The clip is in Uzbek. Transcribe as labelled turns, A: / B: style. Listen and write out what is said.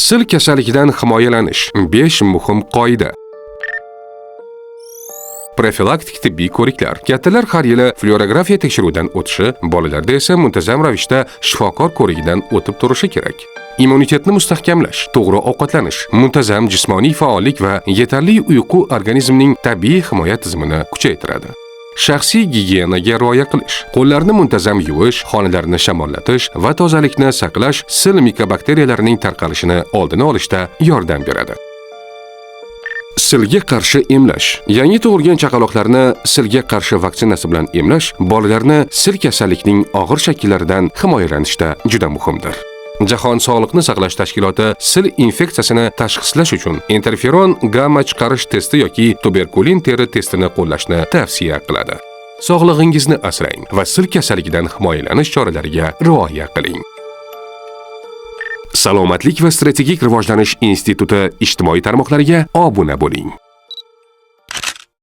A: Sil kasalligidan himoyalanish: 5 muhim qoida. Profilaktik tibbiy ko'riklar. Kattalar har yili flyuorografiya tekshiruvidan o'tishi, bolalarda esa muntazam ravishda shifokor ko'rigidan o'tib turishi kerak. Immunitetni mustahkamlash, to'g'ri ovqatlanish, muntazam jismoniy faollik va yetarli uyqu organizmning tabiiy himoya tizimini kuchaytiradi. Shaxsiy gigiyenaga rioya qilish, qo'llarni muntazam yuvish, xonalarni shamollatish va tozalikni saqlash sil mikobakteriyalarining tarqalishini oldini olishda yordam beradi. Silga qarshi emlash. Yangi tug'ilgan chaqaloqlarni silga qarshi vaksinasi bilan emlash bolalarni sil kasalligining og'ir shakllaridan himoyalanishda juda muhimdir. Jahon sog'liqni saqlash tashkiloti sil infeksiyasini tashxislash uchun interferon gamma chiqarish testi yoki tuberkulin teri testini qo'llashni tavsiya qiladi. Sog'lig'ingizni asrang va sil kasalligidan himoyalanish choralariga rioya qiling. Salomatlik va strategik rivojlanish instituti ijtimoiy tarmoqlariga obuna bo'ling.